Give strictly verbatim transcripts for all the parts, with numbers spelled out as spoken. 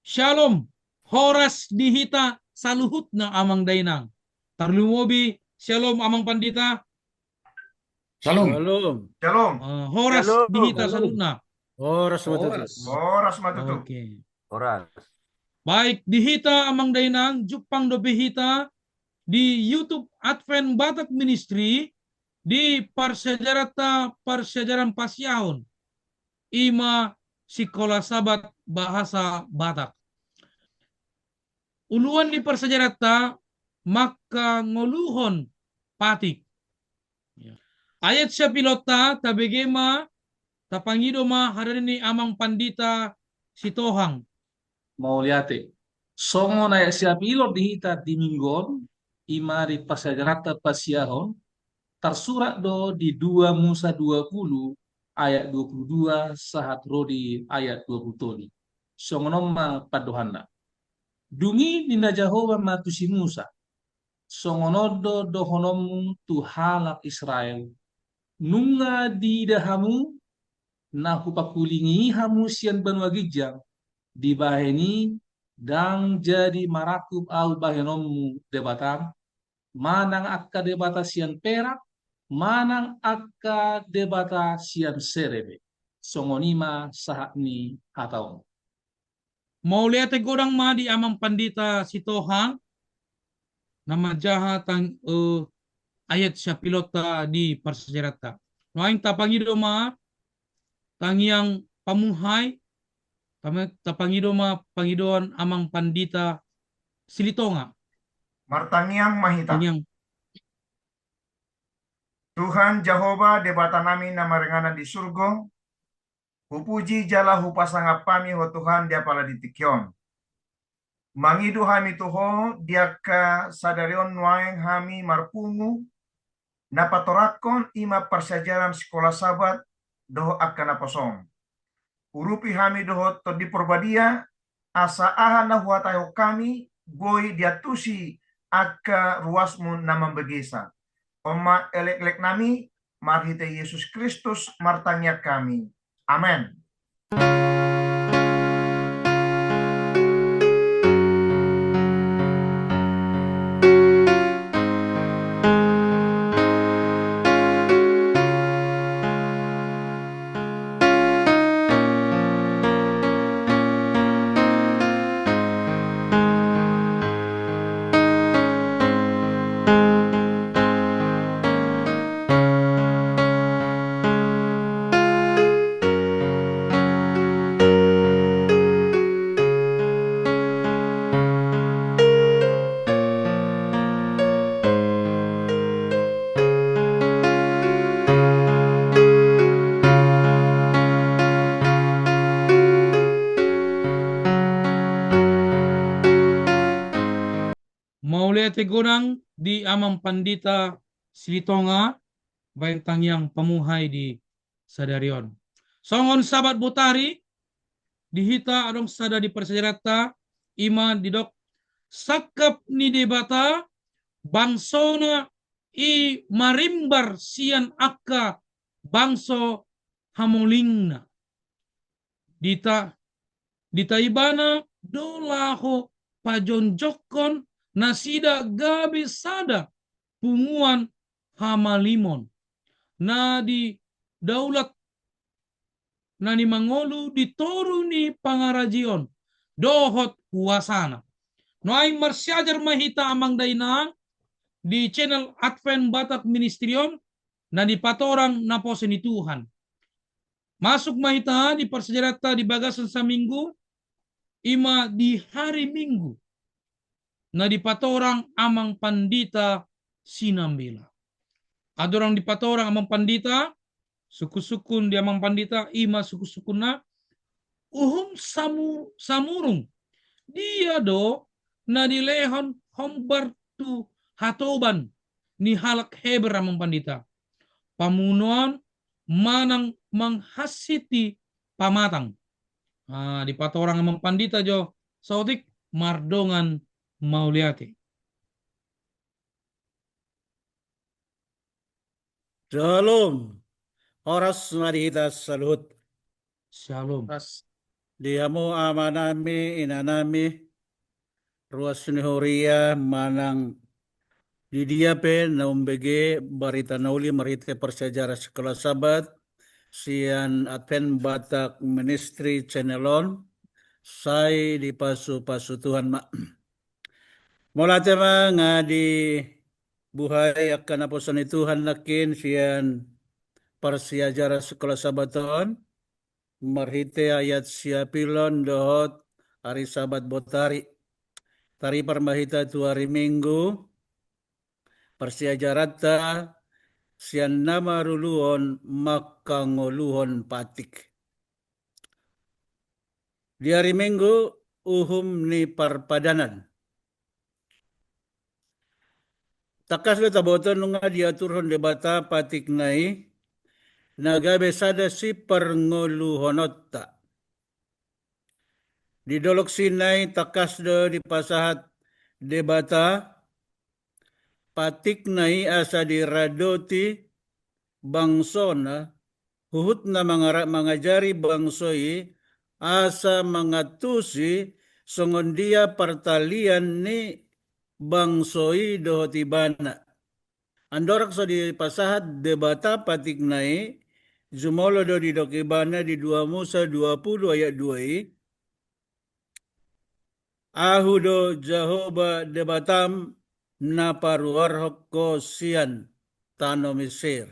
Syalom. Horas di hita saluhutna amang dainang. Tarlumobi syalom amang pandita. Syalom. Syalom. Syalom. Eh, horas di hita saluhutna. Horas ma tutu. Horas ma tutu. Oke. Horas. Baik, di hita amang dainang, jumpang dope hita di YouTube Advent Batak Ministry, di parsiajaranta parsiajaran pasiahon, i ma Sikola Sabat bahasa Batak. Uluan ni parsiajaranta mangkangoluhon patik. Ayat siapilonta tabege ma, tapangido ma harani ni amang pandita Sitohang. Mauliate. Songon ayat siapilon di hita di minggu on, i ma di parsiajaranta pasiahon, tarsurat do di dua Musa dua pulu ayat dua pulu dua sahat ro di ayat dua pulu tolu. Songon on ma pandohanna. Dung i ninna Jahowa ma tu si Musa, songon on do dohononmu tu halak Israel, nunga diida hamu na hupangkulingi hamu sian banua ginjang, dibahen i ndang jadi marangkup ahu bahenonmu Debata, manang angka debata sian perak, manang angka debata sian serebe. Songon i ma sahat ni hata on. Mauliate godang ma di amang pandita Sitohang, na manjaha tang, eh, ayat siapilonta di parsiajaranta. Nuaeng tapangido ma tangiang pamuhai, tama-, tapangido ma pangidoan amang pandita Silitonga. Martangiang ma hita. Tangiang. Tuhan Jahowa, Debatanami na maringanan di surgo, hupuji jala hupasangap hami Ho Tuhan di apala di tingki on. Mangido hami tu Ho di angka sadari on nuaeng hami marpungu, na patorangkon i ma parsiajaran Sikola Sabat dohot angka naposo on. Urupi hami dohot Tondi Porbadia, asa aha na huhatahon hami boi diantusi angka ruasmu na mambegesa. On ma elekelek nami, marhite Jesus Kristus martangiang hami. Amen. Mauliate godang di amang pandita Silitonga, baen tangiang pamuhai di sadari on. Songon Sabat botari, di hita adong sada di parsiajaranta, i ma didok, sangkap ni Debata, bangsona i marimbar sian angka bangso hamolingna. Dita-, dita Ibana do laho pajonjokkon nasida gabe sada punguan hamalimon, na di daulat na nimangolu di toru ni pangarajion dohot kuasana. Nuaeng marsiajar ma hita amang dainang di channel Advent Batak Ministry on, na dipatorang naposo ni Tuhan. Masuk ma hita di parsiajaranta di bagasan saminggu, i ma di hari Minggu, na dipatorang amang pandita Sinambela. Andorang dipatorang amang pandita, sungkunsungkun di amang pandita, i ma sungkunsungkunna, uhum samu-, samurung, dia do na dilehon hombar tu hatoban ni halak Heber amang pandita? Pamunuon manang manghasiti pamatang? Ah, dipatorang amang pandita jo saotik, mardongan mauliate. Shalom. Horas ma di hita saluhut. Shalom. Horas. Di hamu amanami, inanami, ruas ni huria manang di dia pe na umbege barita na uli marhite parsiajaran Sikola Sabat sian Advent Batak Ministry Channel on, sai dipasupasu Tuhan ma. Mauliate ma nga dibuhai angka naposo ni Tuhan nangkin sian parsiajaran Sikola Sabat on, marhite ayat siapilon dohot ari Sabat botari. Taripar ma hita tu ari Minggu, parsiajaranta sian na maruluhon mangkangoluhon patik. Di ari Minggu, uhum ni parpadanan. Tangkas do taboto nunga diaturhon Debata patikna i, na gabe sada siparngoluhononta. Di dolok Sinai tangkas do dipasahat Debata patikna i asa diradoti bangsona, huhut na mangara-, mangajari bangso i, asa mangantusi songon dia partalian ni bangso i dohot ibana. Andorang so dipasahat Debata patikna i, jumolo do didok ibana di dua Musa dua pulu ayat dua i, Ahu do Jahowa Debatam na paruarhon ho sian tano Mesir.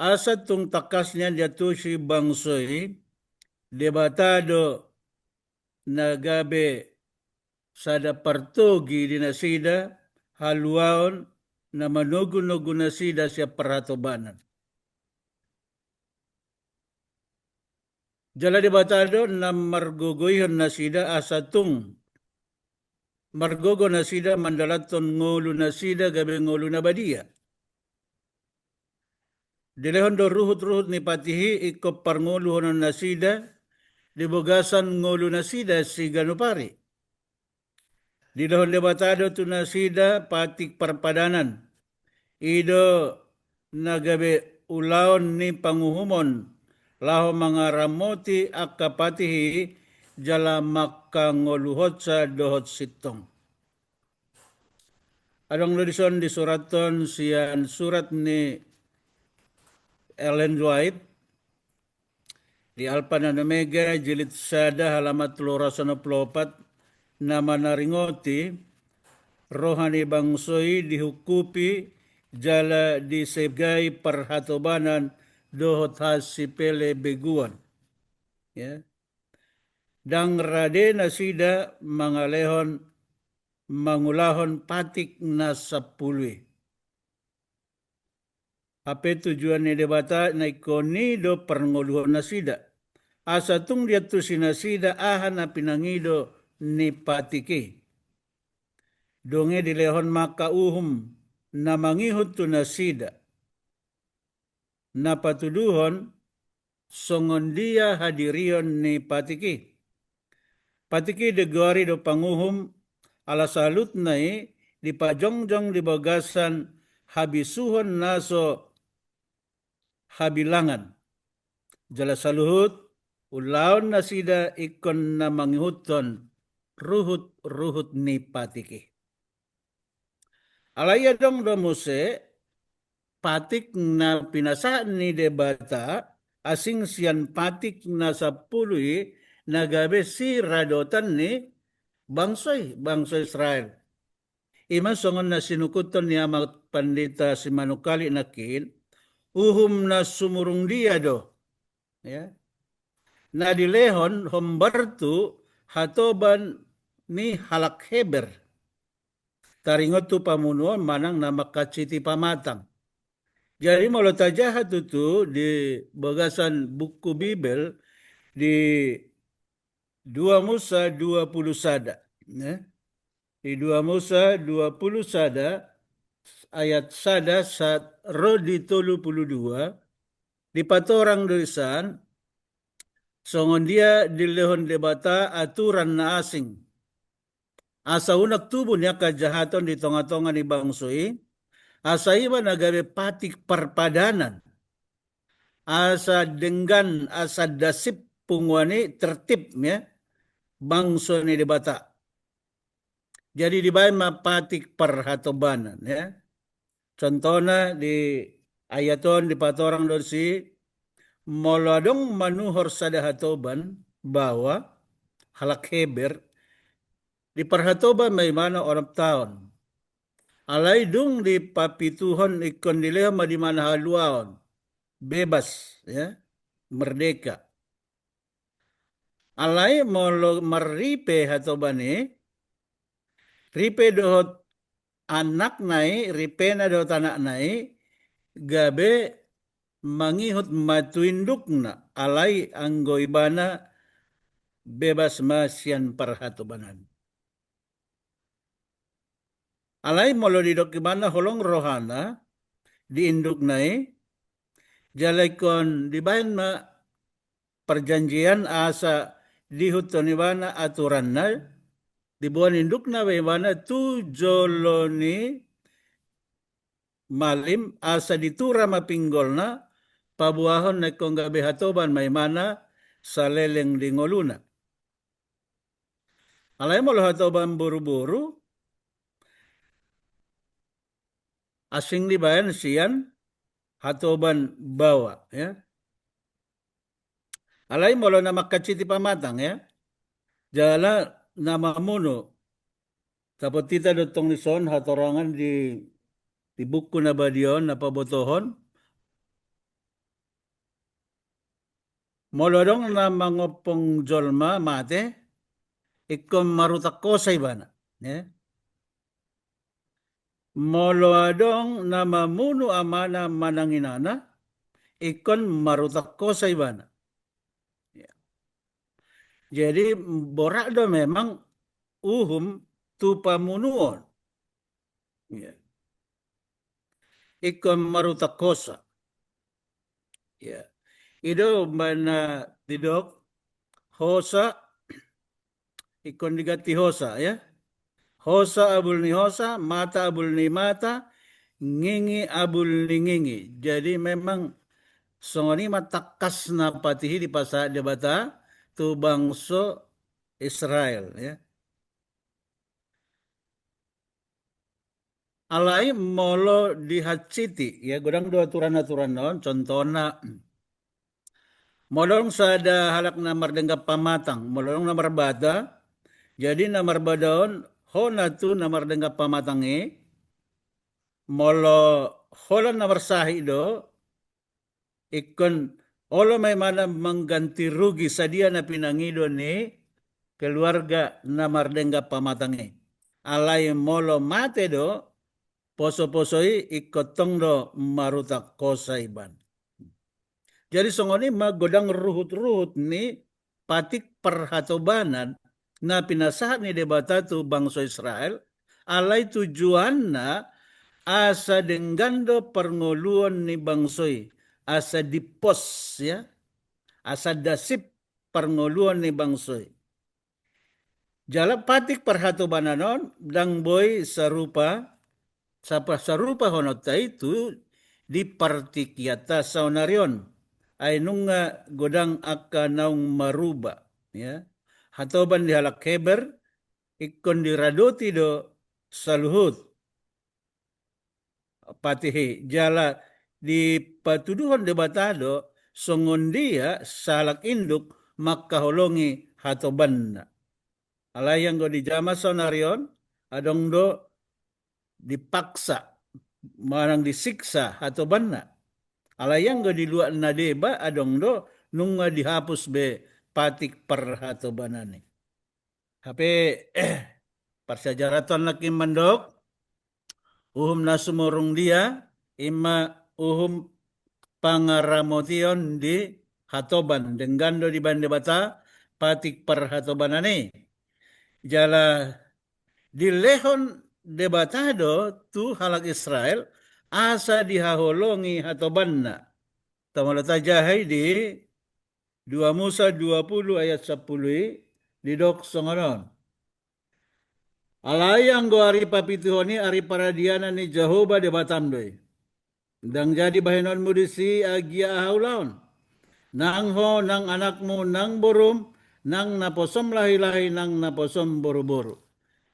Asa tung tangkas nian diantusi bangso i, Debata do na gabe sada partogi di nasida, haluaon na manogunogu nasida sian parhatobanan. Jala Debata do na margogoihon nasida asa tung margogo nasida mandalanhon ngolu nasida gabe ngolu na badia. Dilehon do ruhutruhut ni patik i ingkon parngoluhonon nasida di bagasan ngolu nasida siganup ari. Dilehon Debata do tu nasida patik parpadanan. I do na gabe ulaon ni panguhumon laho mangaramoti angka patik i jala mangkangoluhonsa dohot sintong. Adong do dison disurathon sian surat ni Ellen White, di Alpha dan Omega, jilid sada, halaman tolu ratus onom pulu opat, na manaringoti roha ni bangso i dihungkupi jala disegai parhatobanan dohot hasipelebeguon. Ya. Ndang rade nasida mangalehon mangulahon patik na sampulu i. Hape tujuan ni Debata na ingkon i do parngoluhon nasida. Asa tung diantusi nasida aha na pinangido ni patik i. Dung i dilehon ma angka uhum na mangihut tu nasida. Na patuduhon songon dia hadirion ni patik i. Patik i digoari do panguhum ala saluhutna i dipajongjong di bagasan habisuhon na so habilangan. Jala saluhut ulaon nasida ingkon na mangihuthon ruhutruhut ni patik i. Alai adong do muse patik na pinasahat ni Debata asing sian patik na sampulu i na gabe siradotan ni bangso i, bangso Israel. I ma songon na sinukuthon ni Ama Pandita Simanungkalit nangkin, uhum na sumurung dia do, ya, na dilehon hombar tu hatoban ni halak Heber. Taringot tu pamunuon manang na mangkansiti pamatang. Jadi molo tajaha tutu di bagasan buku Bibel di dua Musa dua pulu sada, ya. Di dua Musa dua pulu sada ayat sada sahat ro di tolu pulu dua, dipatorang do dison songon dia dilehon Debata aturan na asing. Asa unang tubu ni angka hajahaton di tongatonga ni bangso i, asa i ma na gabe patik parpadanan. Asa denggan, asa dasip punguan i tertib, ya, bangso ni Debata. Jadi dibaen ma patik parhatobanan, ya. Contohna di ayat on dipatorang do disi, molo adong manuhor sada hatoban baoa, halak Heber, diparhatoban ma ibana onom taon. Alai dung dipapituhon ingkon dilehon ma di ibana haluaon, bebas, ya, merdeka. Alai molo marripe hatoban i, ripe dohot anakna i, ripena dohot anakna i, gabe mangihut ma tu indukna, alai anggo ibana bebas ma sian parhatobanan. Alai molo didok ibana holong rohana di indukna i, jala ingkon dibaen ma parjanjian asa diihuthon ibana aturanna, diboan indukna ma ibana tu jolo ni malim, asa ditura ma pinggolna, paboahon na ingkon gabe hatoban ma ibana saleleng di ngoluna. Alai molo hatoban boruboru, asing dibaen sian hatoban baoa, ya. Alai molo na mangkansiti pamatang, ya, jala na mamunu. Dapot hita do tong dison hatorangan di, di buku na badia on, na pabotohon. Molo adong na mangompong jolma mate, ingkon marutak hosa ibana, ya. Molo adong na mamunu amana manang inana, ingkon marutak hosa ibana. Ya. Jadi, borat do memang uhum tu pamunuon. Ya. Ingkon marutak hosa. Ya. I do umbahen na didok, hosa, ingkon diganti hosa, ya. Hosa abul ni hosa, mata abul ni mata, ngingi abul ni ngingi. Jadi memang songon i ma tangkas na patih i dipasahat Debata tu bangso Israel, ya. Alai molo dihansiti, ya, godang do aturan-aturan on, contohna, molo adong sada halak na mardenggan pamatang, molo adong na marbada, jadi na marbada on, hona tu na mardenggan pamatang i, molo holan na marsahit do, ingkon olo ma ibana mangganti rugi sadia na pinangido ni keluarga na mardenggan pamatang i. Alai molo mate do, poso-poso i ingkon tong do marutak hosa ibana. Jadi songon i ma godang ruhut-ruhut ni patik parhatobanan na pinasahat ni Debata tu bangso Israel, alai tujuanna asa denggan do parngoluon ni bangso i, asa dipos, ya, asa dasip parngoluon ni bangso i. Jala patik parhatobanan on ndang boi sarupa, sapa-, sarupahononta i tu di partingkianta saonari on. Ai nunga godang angka naung maruba, ya. Hatoban di halak Heber, ingkon diradoti do saluhut patih i, jala dipatuduhon Debata do songon dia sahalak induk mangkaholongi hatobanna. Alai anggo di jaman saonari on, adong do dipaksa manang disiksa hatobanna. Alai anggo di luat na deba, adong do nunga dihapus be patik parhatobanan i. Hape, parsiajaranta nangkin mandok, uhum na sumurung dia, i ma uhum pangaramotion di hatoban, denggan do dibaen Debata patik parhatobanan i. Jala dilehon Debata do tu halak Israel, asa dihaholongi hatobanna. Tong molo tajaha i di dua Musa dua puluh ayat sampulu i, didok songon on. Alai anggo ari papituhon i ari paradianan ni Jahowa Debatam do i. Ndang jadi bahenonmu disi agia aha ulaon. Nang ho, nang anakmu, nang borum, nang naposom lahi-lahi, nang naposom boru-boru.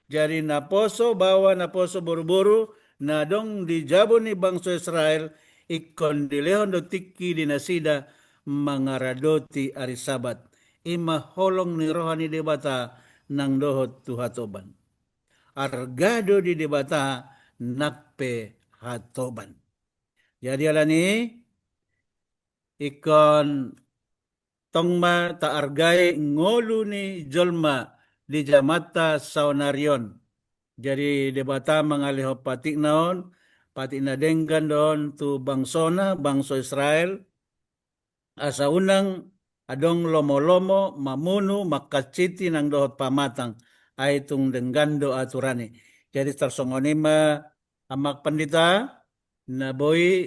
Jadi naposo baoa naposo boru-boru na adong di jabu ni bangso Israel, ingkon dilehon do tingki di nasida mangaradoti ari Sabat. I ma holong ni roha ni Debata nang dohot tu hatoban. Arga do di Debata nang pe hatoban. Jadi alani i ingkon tong ma taargai ngolu ni jolma di jamanta saonari on. Jadi Debata mangalehon patikna on, patik na denggan do on tu bangsona, bangso Israel, asa unang adong lomo-lomo, mamunu, mangkansiti nang dohot pamatang, ai tung denggan do aturan i. Jadi tarsongon i ma Amang Pandita, na boi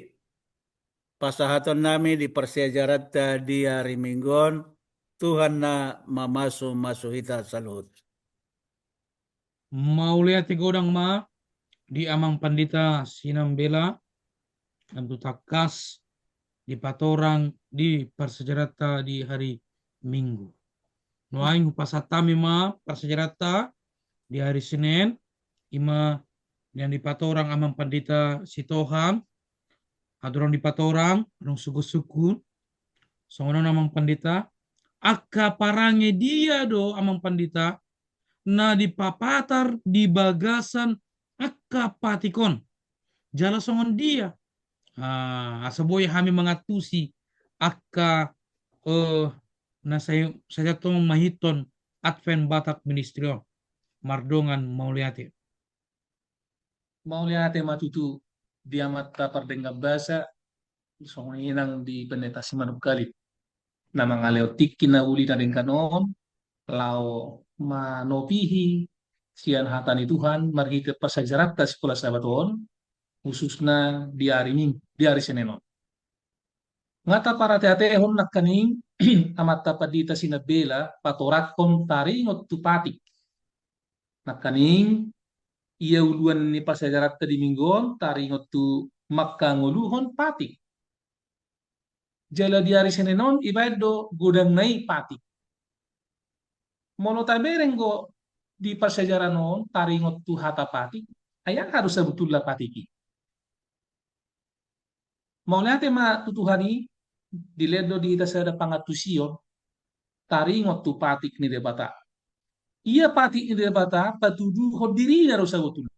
pasahaton nami di parsiajaranta di ari Minggu on. Tuhan na mamasu-masu hita saluhut. Mauliate godang ma di Amang Pandita Sinambela, na tung tangkas dipatorang di parsiajaranta di hari Minggu. Nuaeng hupasahat hami ma parsiajaranta di hari Senin, i ma na dipatorang Amang Pandita Sitohang, andorang dipatorang, adong sungkun-sungkun, songon on Amang Pandita, angka parange dia do Amang Pandita, na dipapatar di bagasan angka patik on. Jala songon dia, ah, asa boi hami mangantusi angka, eh, na sai, sai tong mangihuthon Advent Batak Ministry on. Mardongan mauliate. Mauliate ma tutu di amanta pardenggan basa, songon i nang di Pendeta Simanungkalit, na mangalehon tingki na uli na denggan on laho manopihi sian hata ni Tuhan marhite parsiajaranta Sikola Sabat on, khususna di ari Ming-, di ari Senin on. Nga taparate-atehon nangkaning Amanta Pandita Sinambela patorangkon taringot tu patik. Nangkaning ia uluan ni parsiajaranta di Minggu on taringot tu mangkangoluhon patik. Jala di ari Senin on ibaen do godangna i patik. Molo tabereng do di parsiajaran on taringot tu hata patik, ai aha do sabutulna patik i? Mauliate ma tu Tuhan i, dilehon do di hita sada pangantusion taringot tu patik ni Debata. Ia patik ni Debata patuduhon dirina do sabotulna.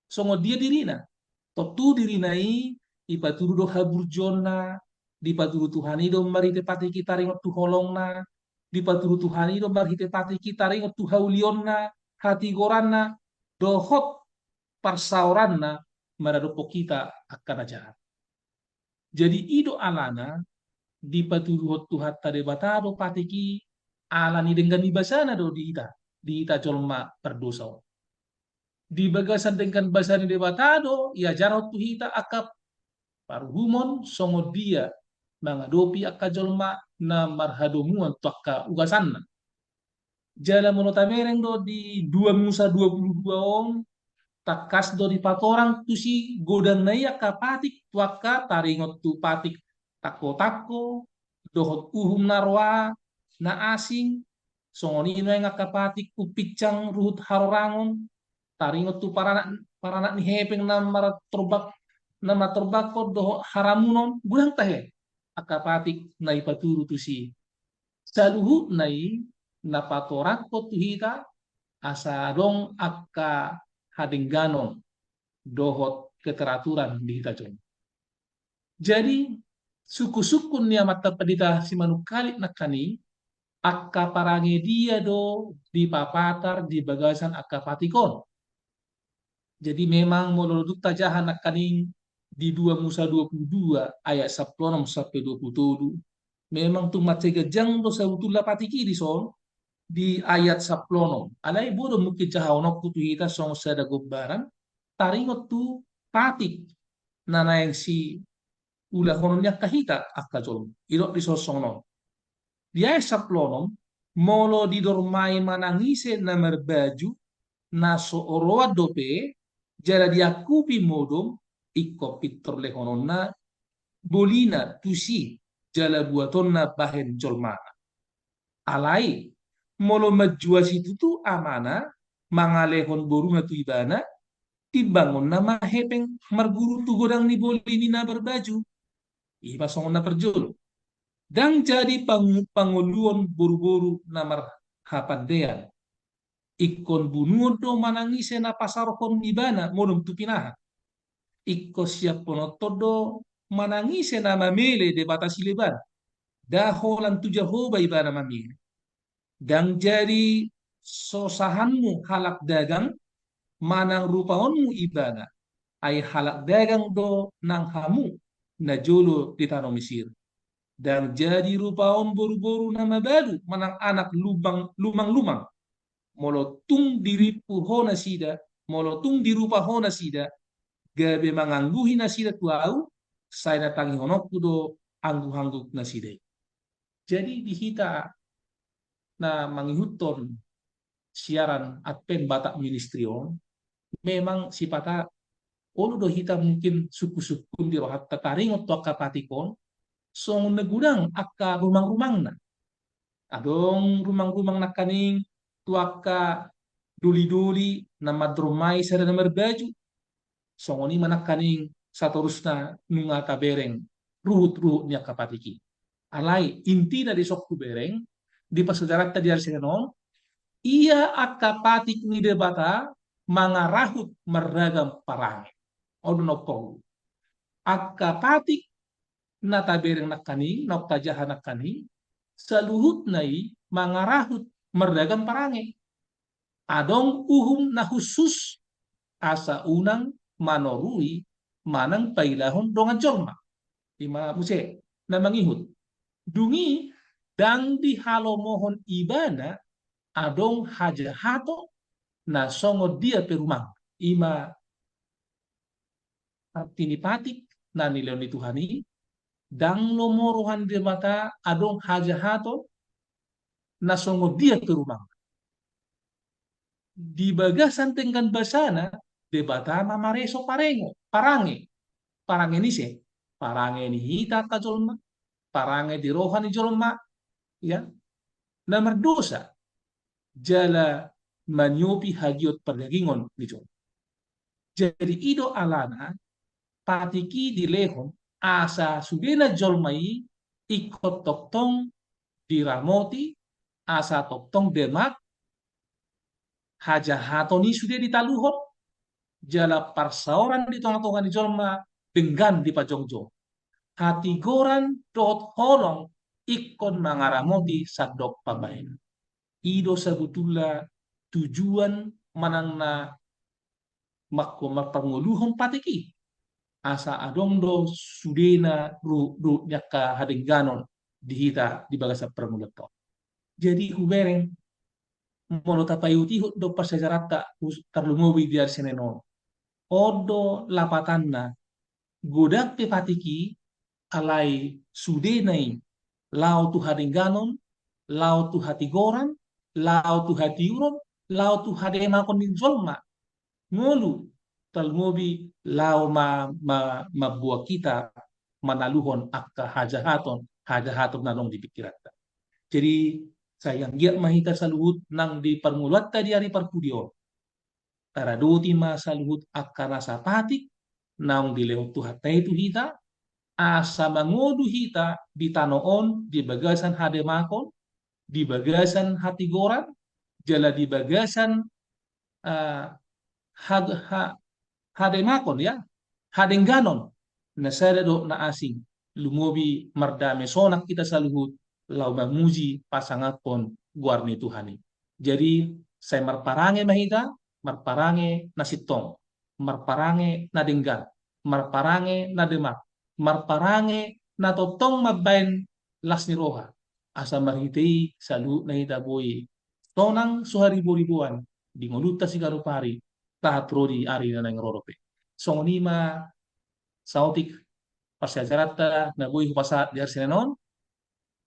Songon dia dirina? Tontu dirina i dipatudu do haburjuonna, dipatudu Tuhan i do marhite patik i taringot tu holongna, dipatudu Tuhan i do marhite patik i taringot tu haulionna, hatigoranna, dohot parsaoranna maradophon hita angka na jahat. Jadi i do alana dipatuduhon Tuhanta Debata do patik i, ala ni denggan ni basana do di hita, di hita jolma pardosa on. Di bagasan denggan basa ni Debata do iajarhon tu hita angka paruhumon songon dia mangadopi angka jolma na marhadomuan tu angka ugasanna. Jala molo tabereng do di dua Musa dua puluh dua on, tangkas do dipatorang tusi godangna i angka patik tu angka taringot tu patik tangko-tangko, dohot uhum na roa, na asing, songon i nuaeng angka patik umpinsang ruhut harorangon, taringot tu paranak, paranak ni hepeng na martorbak, na martorbakkon dohot haramunon, godang tahe angka patik na dipatudu tusi. Saluhutna i na patorangkon tu hita asa adong angka hadengganon dohot keteraturan di hita jolma. Jadi sungkun-sungkun ni Amanta Pandita Simanungkalit nangkaning, angka parange dia do dipapatar di bagasan angka patik on. Jadi memang molo dung tajaha nangkaning di dua Musa dua puluh dua ayat sampulu onom sampe dua puluh tolu, memang tung mansai ganjang do sabutulna patik i dison di ayat sampulu onom. Alai boi do mungkin jahaononku tu hita songon sada gombaran taringot tu patik na naeng siulahonon ni angka hita angka jolma. Didok dison songon on. Di ayat sampulu onom, molo didormai manang ise na marbaju na so oroan dope, jala diangkupi modom, ingkon pintor lehononna bolina tusi, jala buatonna bahen jolmana. Alai, molo manjua situtu amana, mangalehon boruna tu ibana, timbangonna ma hepeng marguru tu godang ni boli ni na marbaju. I ma songon na parjolo. Ndang jadi pang-, pangoluon boruboru na marhapandean. Ingkon bunuon do manang ise na pasaorhon ibana modom tu pinahan. Ingkon siaphonon do manang ise na mamele debata sileban. Nda holan tu Jahowa ibana mamele. Ndang jadi sosahanmu halak dagang, manang rupaonmu ibana, ai halak dagang do nang hamu najolo di tano Misir. Ndang jadi rupaon boruboru na mabalu, manang anak lubang, lumang-lumang. Molo tung dirimpu ho nasida, molo tung dirupa ho nasida, gabe mangangguhi nasida tu ahu, sai na tangihononku do angguhangguk nasida i. Jadi di hita na mangihuthon siaran Advent Batak Ministry on, memang sipata olo do hita mungkin sungkunsungkun di rohanta taringot tu angka patik on, songon na godang angka rumang-rumangna. Adong rumang-rumang nangkaning tu angka doli-doli na mandormai sada na marbaju. Songon i ma nangkaning satorusna nunga tabereng ruhut-ruhut ni angka patik i. Alai intina di son hubereng, di parsiajaranta di ari Senen on, ia angka patik ni Debata mangarahut marragam parange. On do na umpogu. Angka patik na tabereng nangkaning, na umtajaha nangkaning, saluhutna i mangarahut marragam parange. Adong uhum na hushus asa unang manorui manang pailahon dongan jolma. I ma muse na mangihut. Dung i ndang dihalomohon ibana adong hajahaton na songon dia pe rumang. I ma arti ni patik na nilehon ni Tuhan i, ndang lomo roha ni Debata adong hajahaton na songon dia pe rumang. Di bagasan denggan basana, Debata ma mareso parengo, parange. Parange ni ise? Parange ni hita angka jolma, parange di roha ni jolma, ya, na mardosa, jala maniopi hagiot pardagingon ni jolma. Jadi i do alana patik i dilehon asa sudena jolma i ingkon tongtong diramoti, asa tongtong demak, hajahaton i sude ditaluhon, jala parsaoran di tonga-tonga ni jolma denggan dipajongjong. Hatigoran dohot holong ingkon mangaramoti sandok pambahenan. I do sabotulna tujuan manang na mangko marpangoluhon patik i. Asa adong do sudena ruhut-ruhut ni angka hadengganon di hita di bagasan parngoluanta on. Jadi hubereng, molo tapaihut-ihut do parsiajaranta hus-, tarlumobi di ari Senen on, on do lapatanna, godang pe patik i, alai sudena i laho tu hadengganon, laho tu hatigoran, laho tu hatiuron, laho tu hademakon ni jolma. Ngolu, tarlumobi laho ma-, ma-, mamboan hita manaluhon angka hajahaton, hajahaton na adong di pingkiranta. Jadi, sai anggiat ma hita saluhut nang di parngoluanta di ari parpudi on, taradoti ma saluhut angka nasa patik naung dilehon Tuhanta i tu hita, asa mangolu hita di tano on di bagasan hademakon, di bagasan hatigoran, jala di bagasan, eh, ha-, ha-, hademakon, ya, hadengganon, na sada dohot na asing, lumobi mardame sonang hita saluhut, laho mamuji pasangaphon goar ni Tuhan i. Jadi, sai marparange ma hita, marparange na sintong, marparange na denggan, marparange na demak, marparange na tongtong mambahen las ni roha, asa marhite i saluhutna hita boi sonang so hariboriboan di ngolunta siganup ari, sahat ro di ari na naeng ro dope. Songon i ma saotik parsiajaranta na boi hupasahat di ari Senen on,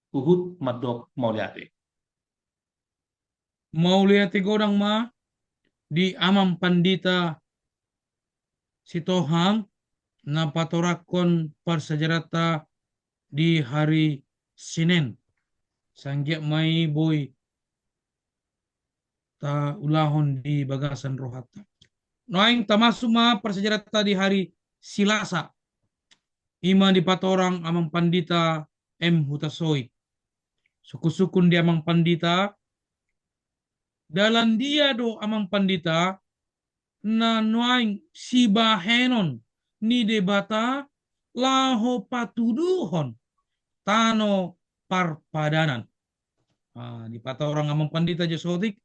huhut mandok mauliate. Mauliate godang ma di Amang Pandita Sitohang na patorangkon parsiajaranta di hari Senen. Sanggiat ma i boi taulahon di bagasan rohanta. Nuaeng tamasuk ma parsiajaranta di hari Silasa. I ma dipatorang Amang Pandita M Hutasoit. Sungkun-sungkun di Amang Pandita, dalan dia do Amang Pandita na nuaeng sibahenon ni Debata laho patuduhon tano parpadanan? Ah, dipatorang Amang Pandita Jasotik,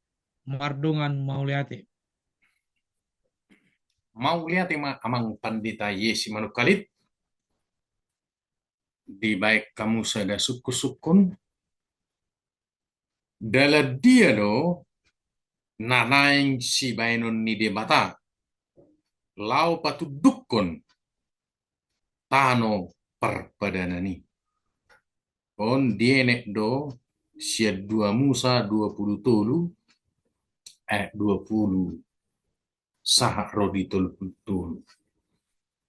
mardongan mauliate. Mauliate ma Amang Pandita Yesi Manungkalit. Dibaen hamu sada sungkun-sungkun. Dalan dia do na naeng sibaenon ni Debata laho patuduhon tano parpadanan i? On dienet do sian dua Musa dua pulu tolu ayat dua pulu sahat ro di tolu pulu tolu.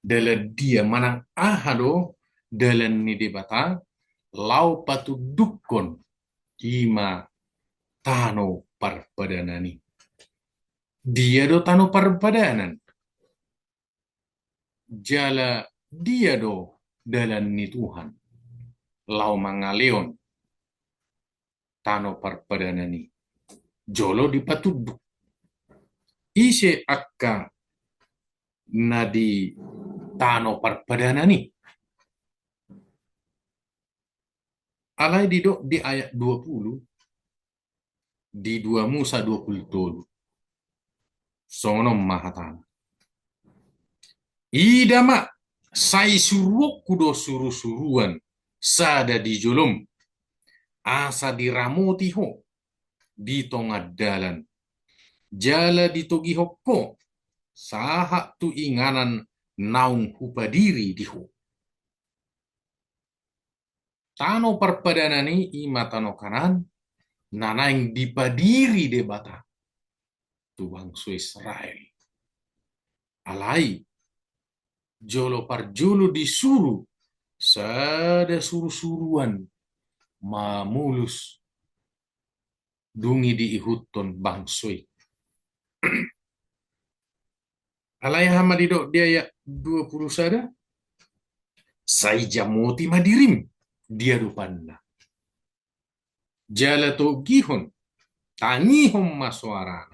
Dalan dia manang aha do dalan ni Debata laho patuduhon i ma tano parpadanan i? Dia do tano parpadanan? Jala dia do dalan ni Tuhan laho mangalehon tano parpadanan i? Jolo dipatuduk, ise angka na di tano parpadanan i? Alai didok di ayat dua pulu di dua Musa dua pulu tolu, songon on ma hatana: Ida ma, sai suruonku do suru-suruan sada di jolom, asa diramoti ho di tonga dalan, jala ditogihon ho sahat tu inganan naung hupadiri di ho. Tano parpadanan i, i ma tano Kanaan, na naeng dipadiri Debata tu bangso Israel. Alai jolo parjolo disuru sada suru-suruan mamolus dung i diihuthon bangso i. Alai aha ma didok di ayat dua pulu sada? Sai jamoti ma dirim di adopanna, jala togihon, tangihon ma soarana.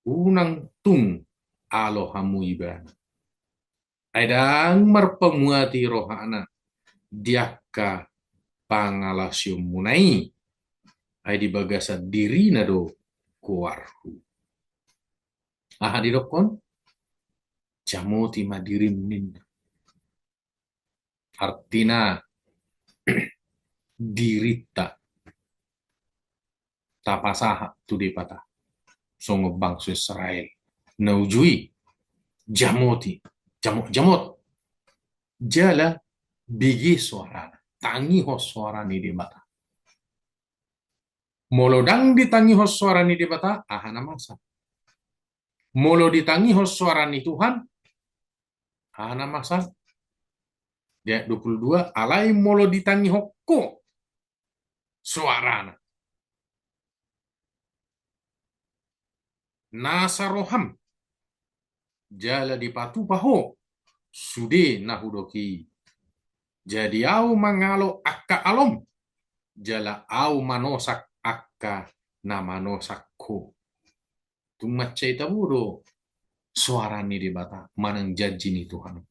Unang tung alo hamu ibana. Ai ndang marpamuati rohana di angka pangalaosionmuna i, ai di bagasan dirina do goarhu. Aha didokkon? Jamoti ma dirim ninna. Artina dirinta tapasahat tu Debata songon bangso Israel na uju i. Jamoti, jamot, jamot. Jala bege soarana, tangihon soara ni Debata. Molo ndang ditangihon soara ni Debata, aha na masa? Molo ditangihon soara ni Tuhan, aha na masa? Di ayat dua pulu dua, alai molo ditangihon ho soarana, nasa roham, jala dipatupa ho sude na hudok i. Jadi ahu mangalo angka alom, jala ahu manosak angka na manosak ho. Tung mansai tabo do soara ni Debata manang janji ni Tuhan.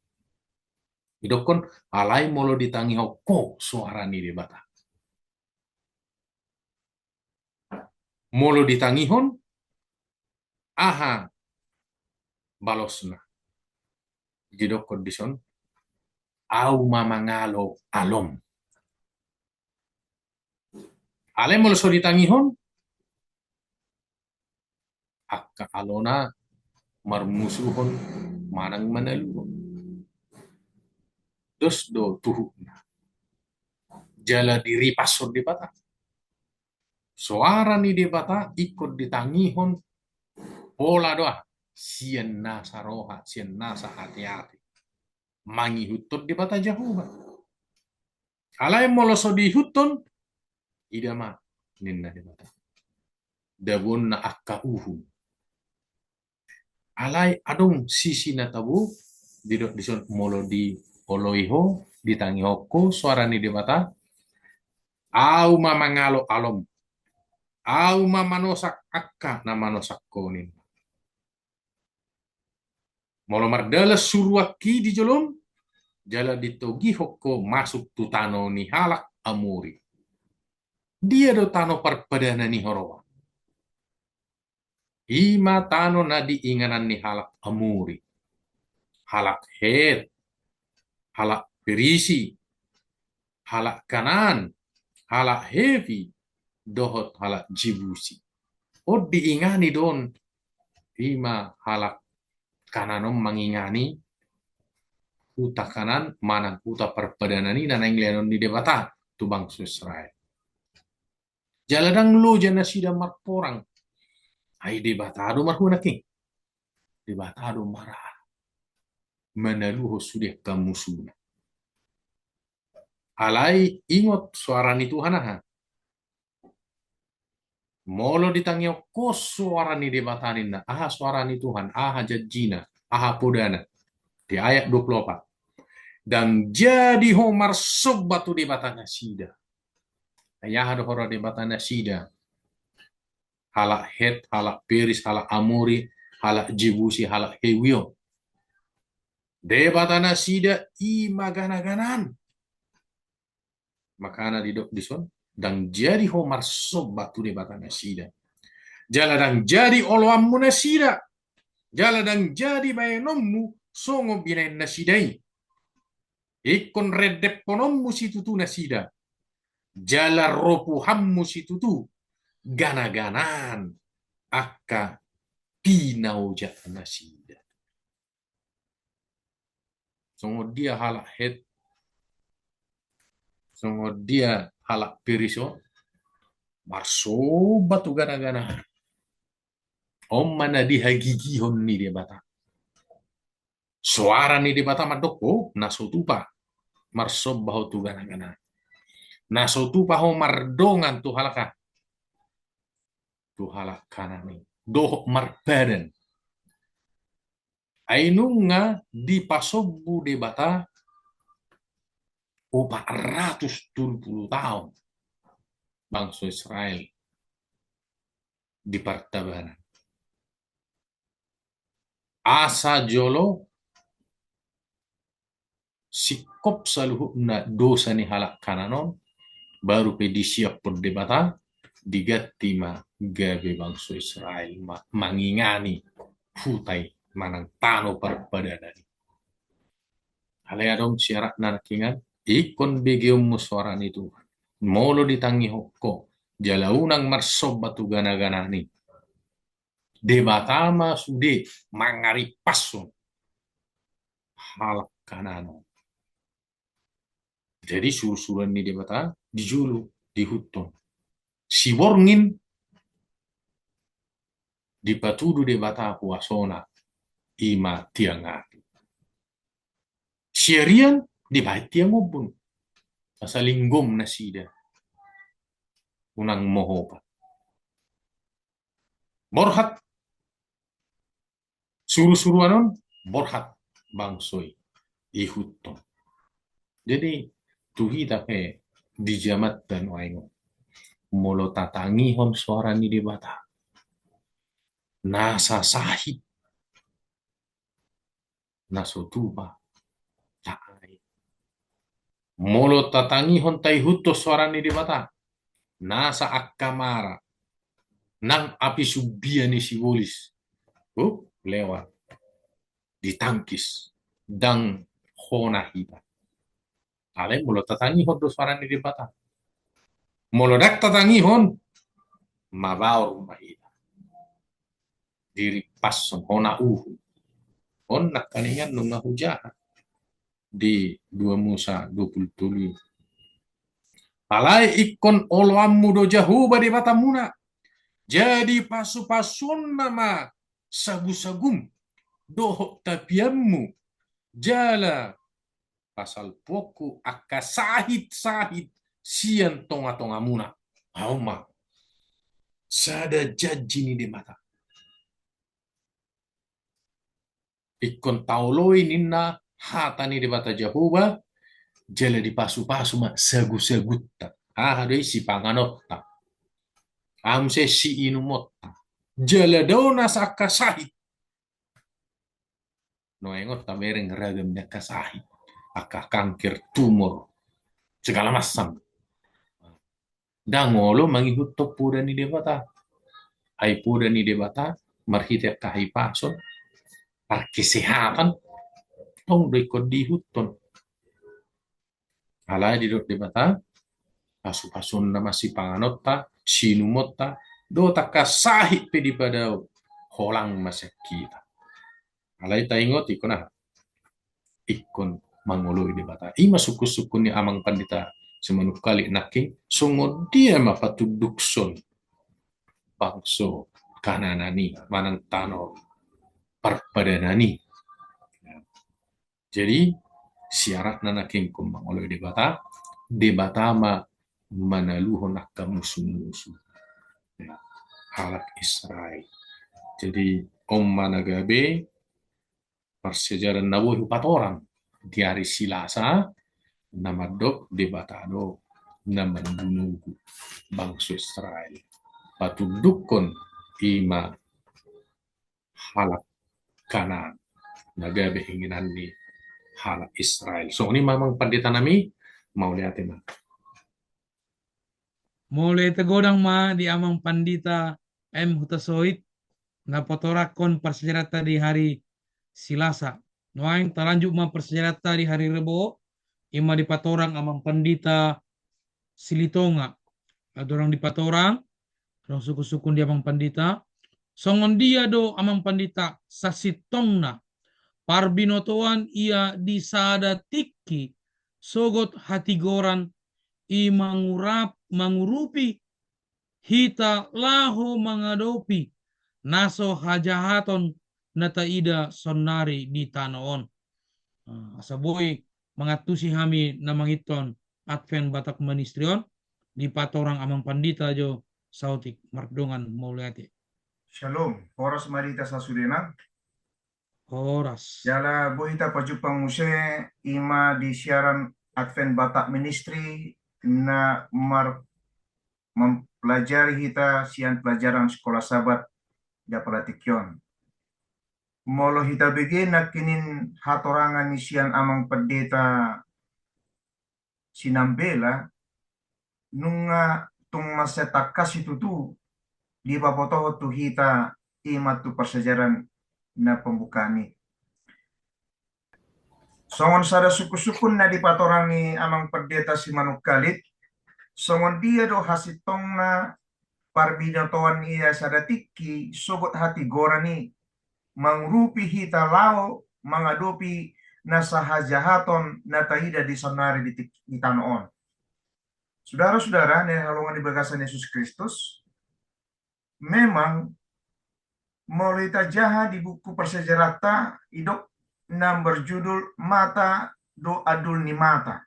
Didokkon, alai molo ditangihon ho soara ni Debata. Molo ditangihon, aha balosna? Didokkon dison, ahu ma mangalo alom. Alai molo so ditangihon, angka alona marmusuhon manang manaluhon. Dos do tuhukna. Jala diripashon Debata. Soara ni Debata ingkon ditangihon pola do aha, sian nasa roha, sian nasa ateate. Mangihuthon Debata Jahowa. Alai molo so diihuthon, ida ma, ninna Debata, dabuonna angka uhum. Alai adong sisi na tabo, didok dison, molo dioloi ho, ditangihon ho soara ni Debata, Ahu ma mangalo alom, Ahu ma manosak angka na manosak ho, ninna. Molo mardalan suruanki di jolom, jala ditogihon ho masuk tu tano ni halak Amori. Dia do tano parpadanan ni huroha? I ma tano na diinganan ni halak Amori, halak Het, halak Perisi, halak Kanaan, halak Hevi, dohot halak Jebusi. On diingani do on, i ma halak Kanaan on mangingani huta Kanaan manang huta parpadanan i na naeng lehonon ni Debata tu bangso Israel. Jala ndang loja nasida marporang. Ai Debata do marhunang i. Debata do marhunang manaluhon sude angka musuna. Alai ingot soara ni Tuhan aha? Molo ditangihon ho soara ni Debata, ninna, aha soara ni Tuhan, aha janjina, aha podana? Di ayat dua puluh opat. Ndang jadi ho marsomba tu debata nasida. Ai aha do huroha debata nasida? Halak Het, halak Peris, halak Amori, halak Jebusi, halak Hewi on. Debata nasida i ma gana-ganaan. Makana didok dison, ndang jadi ho marsomba tu debata nasida. Jala ndang jadi oloanmu nasida. Jala ndang jadi baenonmu songon binaen nasida i. Ingkon rendephononmu situtu nasida. Jala ropuhanmu situtu gana-ganaan angka pinaojak nasida. Songon dia halak Het, songon dia halak Peris on, marsomba tu gana-ganaan. On ma na dihagigihon ni Debata. Soara ni Debata mandok, oh, na so tupa marsomba ho tu gana-ganaan. Na so tupa ho mardongan tu halak aha? Tu halak Kanaan i. Dohot marpadan. Ai nunga dipasombu Debata opat ratus tolu pulu taon bangso Israel di partabanan. Asa jolo singkop saluhutna dosa ni halak Kanaan on, baru pe disiaphon Debata, diganti ma gabe bangso Israel ma-, mangingani huta i manang tano parpadanan i. Alai adong siaratna nangkiningan, ingkon begeonmu soara ni Tuhan. Molo ditangihon ho, jala unang marsomba tu gana-ganaan i. Debata ma sude mangarimpashon halak Kanaan on. Jadi surusuruan ni Debata di jolo diihuthon. Siborngin dipatudu Debata huasona, i ma tiang api. Siarian dibahen tiang ombun. Asa linggom nasida. Unang mohopa. Borhat. Surusuruan on borhat bangso i ihuthon. Jadi tu hita pe di jamanta nuaeng on, molo tatangihon soara ni Debata, nasa sahit na so tupa taai. Molo tatangihon taihuthon soara ni Debata, nasa angka mara nang api sumbia ni sibolis, uh, lewat, ditangkis, ndang hona hita. Alai molo tatangihon do soara ni Debata. Molo ndang tatangihon, mabaor ma hita. Dirimpashon hona uhum. On nangkiningan nunga hujaha di dua Musa dua pulu tolu. Alai ingkon oloanmu do Jahowa Debatamuna. Jadi pasupasuonna ma sagusagum dohot tapianmu, jala pasalpuonku angka sahit-sahit sian tonga-tongamuna. Aha ma sada janji ni Debata. Ingkon taoloi ninna hata ni Debata Jahowa, jala dipasupasu ma sagusagunta. Aha do i? Sipanganonta. Aha muse? Siinumonta. Jala dao nasa angka sahit. Nuaeng on tabereng ragam ni angka sahit, angka kanker, tumor, segala macam. Ndang olo mangihuthon poda ni Debata. Ai poda ni Debata marhite angka hahipason, parkesehatan, tong do ingkon diihuthon. Alai didok Debata, pasupasonna ma sipanganonta, siinumonta, dohot angka sahit pe dipadao, holang ma sian hita. Alai taingot ingkon aha? Ingkon mangoloi Debata. I ma sungkunsungkun ni amang pandita Simanungkalit nangkin, songon dia ma patundukson bangso Kanaan i manang tano parpadanan i. Jadi, syaratna nangkin ingkon mangoloi Debata, Debata ma manaluhon angka musumusu, ya, halak Israel. Jadi, on ma na gabe parsiajaran na boi hupatorang di ari Silasa, na mandok Debata do na mandunugu bangso Israel. Patundukkon i ma halak Kanaan, na gabe inginan ni halak Israel. Songon i ma amang pandita nami, mauliate ma. Mauliate godang ma di amang pandita M Hutasoit, na patorangkon parsiajaranta di hari Silasa. Nuaeng talanjut ma parsiajaranta di hari Rebo, i ma dipatorang amang pandita Silitonga. Adong dipatorang, adong sungkunsungkun di amang pandita. Songon dia do amang pandita sasintongna parbinotoan ia di sada tingki sogot hatigoran i mangurap, mangurupi hita laho mangadopi na so hajahaton na taida sonnari di tano on. Ah, asa boi mangantusi hami na mangihuthon Advent Batak Ministry on, dipatorang amang pandita jo saotik, mardongan mauliate. Shalom, horas ma di hita sasudena. Horas. Jala boi hita pajumpang muse i ma di siaran Advent Batak Ministry na mar-, mempelajari hita sian pelajaran Sekolah Sabat di apala tingki on. Molo hita bege nangkining hatorangan ni sian amang pendeta Sinambela, nunga tung mansai tangkas situtu dipabotohon tu hita i ma tu parsiajaran na pembukaan i. Songon sada sungkunsungkun na dipatorang ni amang pendeta Simanungkalit, songon dia do hasintongna parbinotoan ia sada tingki sogot hatigoran i mangurupi hita laho mangadopi na so hajahaton na taida di sonnari di tik-, di tano on. Sudara-sudara na hinaholongan di bagasan Yesus Kristus, memang molo hita jaha di buku parsiajaranta, didok na berjudul Mata do Andul ni Mata.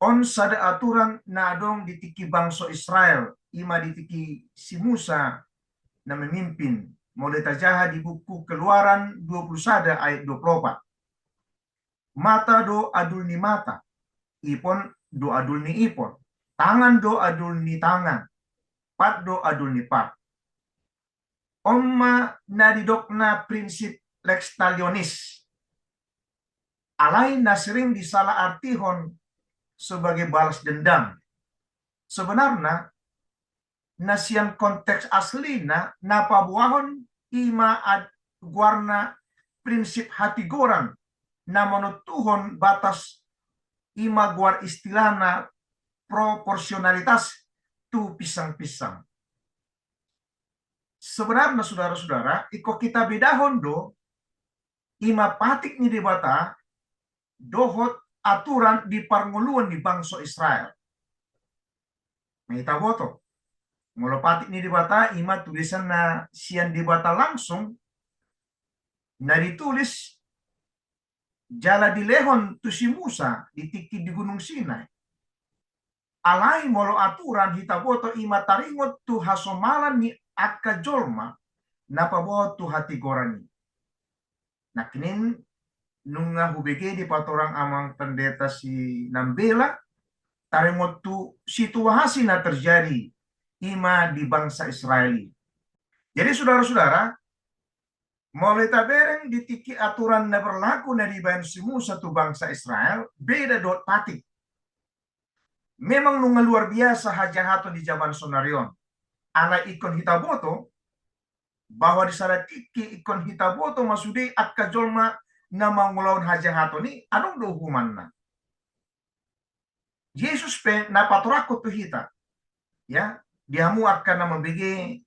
On sada aturan na adong di tingki bangso Israel, i ma di tingki si Musa na memimpin, molo hita jaha di buku Keluaran dua puluh sada ayat dua puluh opat. Mata do andul ni mata, ipon do andul ni ipon, tangan do andul ni tangan, pat do andul ni pat. On ma na didokna prinsip lex talionis. Alai na sering disalahartihon sebagai balas dendam. Sebenarna, na sian konteks aslina, na paboahon i ma ad-, goarna prinsip hatigoran, na manontuhon batas, i ma goar istilahna proporsionalitas tu pinsang-pinsang. Sebenarna, sudara-sudara, ingkon hita bedahon do, i ma patik ni Debata dohot aturan di parngoluon ni bangso Israel. Na hita boto, molo patik ni Debata, i ma tulisan na sian Debata langsung, na ditulis jala dilehon tu si Musa di tingki di Gunung Sinai. Alai molo aturan hita boto i ma taringot tu hasomalan ni angka jolma na paboa tu hatigoran i. Nangkining nunga hubege di patorang amang pendeta si Nambela, taringot tu situasi na terjadi i ma di bangsa Israel i. Jadi saudara-saudara, molo tabereng di tingki aturan na berlaku na dibaen si Musa tu bangsa Israel, beda dohot patik. Memang nunga luar biasa hajahaton di jaman sonari on. Alai ingkon hita boto, bahwa di sada tingki ingkon hita boto ma sude angka jolma na mangulahon hajahaton i adong do uhumanna. Jesus pe na patorangkon tu hita, ya, di hamu angka na mambege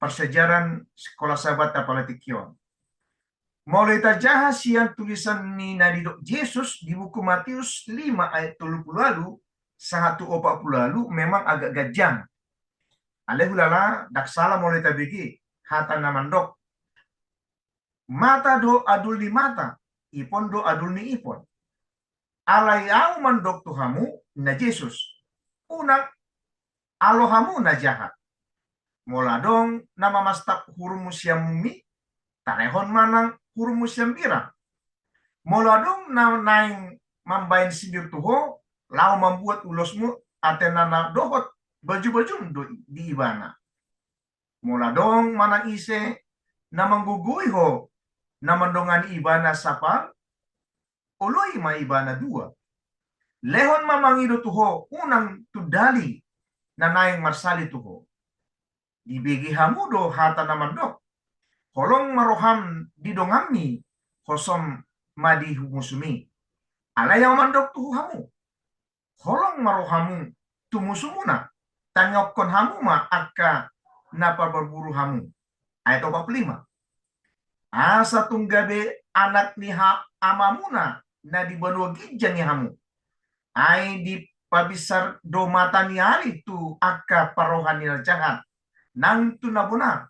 parsiajaran Sekolah Sabat apala tingki on. Molo tajaha sian tulisan ni na didok Jesus di buku Matius lima ayat tolu pulu ualu sahat tu opat pulu ualu memang agak ganjang. Alai hulala ndang sala molo tabege hata na mandok, mata do adul ni mata, ipon do adul ni ipon. Alai ahu mandok tu hamu, ninna Jesus, unang alo hamu na jahat. Molo adong na mamastap hurummu sian mumi, talehon ma nang hurummu sian birang. Molo adong na naeng mambaen sindir tu ho, laho mambuat ulosmu atenana dohot bajubajum do di ibana. Molo adong manang ise na manggogoi ho na mandongani ibana sapal, oloi ma ibana dua. Lehon ma mangido tu ho, unang tundali na naeng marsali tu ho. Dibege hamu do hata na mandok, holong ma roham di donganmi, hosom ma di musumi. Alai ahu mandok tu hamu, holong ma rohamu tu musumuna, tangiangkon hamu ma angka na parburu hamu. Ayat opat pulu lima. Asa tung gabe anak ni ha-, Amamuna na di banua ginjang i hamu. Ai dipabinsar do mata ni ari tu angka parroha ni na jahat nang tu na bona.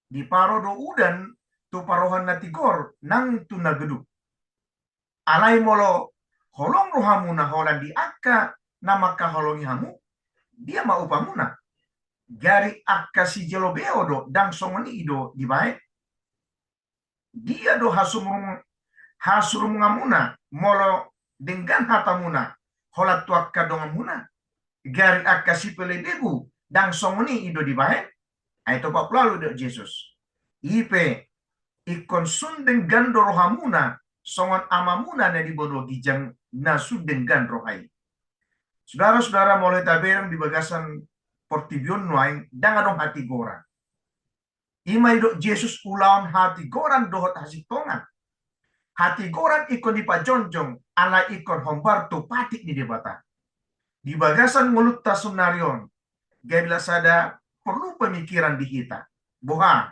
Diparo do udan tu parroha na tigor nang tu na goduk. Alai molo holong rohamuna holan di angka na mangkaholongi hamu, dia ma upamuna? Gari angka sijalo beo do, ndang songon i do dibaen? Dia do hasumrung-, hasurunganmuna molo denggan hatamuna holan tu angka donganmuna? Gari angka sipelebegu ndang songon i do dibaen? Ayat opat pulu ualu didok Jesus. I pe, ingkon sun denggan do rohamuna songon Amamuna na di banua ginjang na sun denggan roha i. Sudara-sudara, molo tabereng di bagasan portibi on nuaeng ndang adong hatigoran. I ma didok Jesus ulaon hatigoran dohot hasintongan. Hatigoran ingkon dipajongjong, alai ingkon hombar tu patik ni Debata. Di bagasan ngolunta sonari on, gabe lak sada porlu pemikiran di hita. Boha,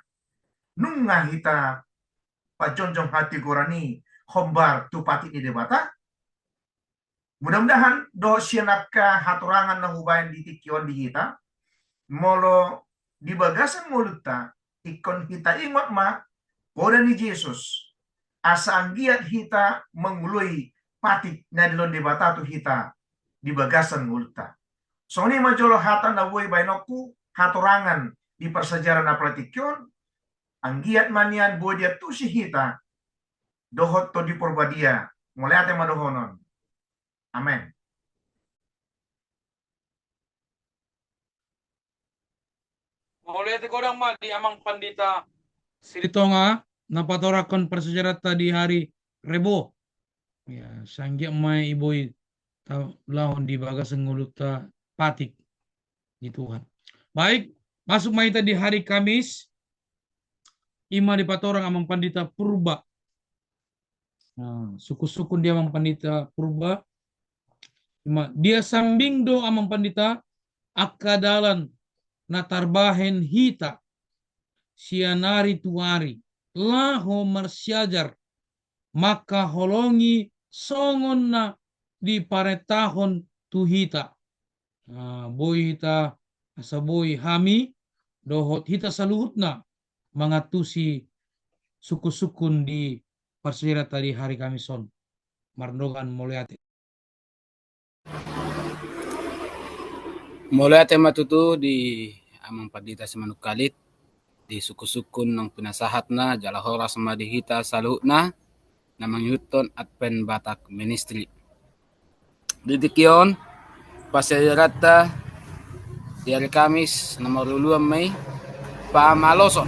nunga hita pajongjong hatigoran i hombar tu patik ni Debata? Mudah-mudahan dohot sian angka hatorangan na hubaen di tingki on di hita, molo di bagasan ngolunta, ingkon hita ingot ma poda ni Jesus, asa anggiat hita mangoloi patik na dilehon Debata tu hita di bagasan ngolunta. Songon i ma jolo hata na boi baenonku hatorangan di parsiajaran apala tingki on, anggiat ma nian boi diantusi hita dohot Tondi Parbadia. Mauliate ma dohonon. Amen. Mauliate godang ma di Amang Pandita Silitonga na patorangkon parsiajaranta di hari Rebo. Ya, sai anggiat ma i boi talehon di bagasan ngolunta patik ni Tuhan. Baik, masuk ma hita di hari Kamis. I ma dipatorang Amang Pandita Purba. Nah, sukun-sukun di Amang Pandita Purba. I ma, dia sambing do Amang Pandita angka dalan na tarbahen hita sian ari tu ari laho marsiajar mangkaholongi songon na diparentahon tu hita. Ah, boi hita, asa boi hami dohot hita saluhutna mangantusi sukun-sukun di parsiajaranta di hari Kamis on. Mardongan mauliate. Mauliate ma tutu di Amang Pandita Simanungkalit, di sungkun-sungkun naung pinasahatna, jala horas ma di hita saluhutna na mangihuthon Advent Batak Ministry. Di tingki on, parsiajaranta di ari Kamis na marulaon ma i pamaloson.